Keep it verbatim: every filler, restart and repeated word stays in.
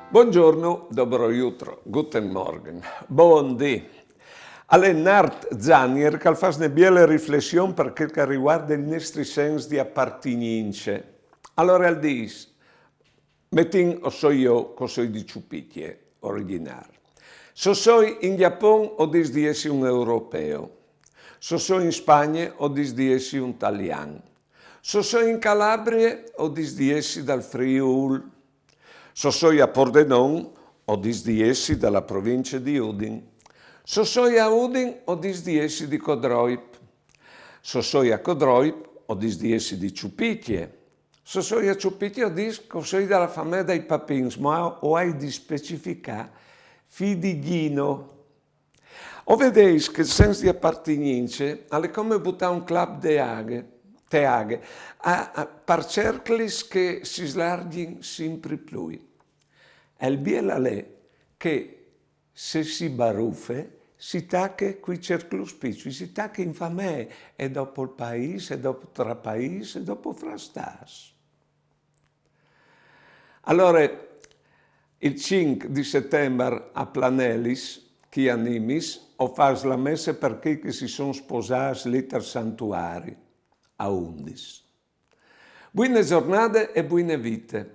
Bongiorno, dobro jutro, guten Morgen, bundì. Al è Nart Zanier che al fâs une biele riflession par chel che al rivuarde il nestri sens di apartignince. Alore al dîs: metìn o soi jo che o soi di Ciupitie, origjinâr. Se o soi in Gjapon o dîs di jessi un europeo. Se o soi in Spagne o dîs di jessi un talian. Se o soi in Calabrie o dîs di jessi dal Friûl. Se o soi a Pordenon o dîs di jessi de provincie di Udin. Se o soi a Udin o dîs di jessi di Codroip. Se o soi a Codroip o dîs di jessi di Ciupitie. Se o soi a Ciupitie o dîs che o soi de famee dai Papins, ma o ai di specificâ fi di Ghino. O vedês che il sens di apartignince al è come butâ un clap de aghe, te aghe, a, a, par cerclis che si slargjin simpri plui. E il biel al è che se si barufe, si tache cui cerclus piçui, si tache in famee, e dopo il paîs, e dopo tra paîs, e dopo fra stâts. Alore, il cinc di Setembar a Planelis, chi a Nimis, o fâs la messe par chei che si son sposâts li tal santuari, a Undis. Buine zornade e buine vite.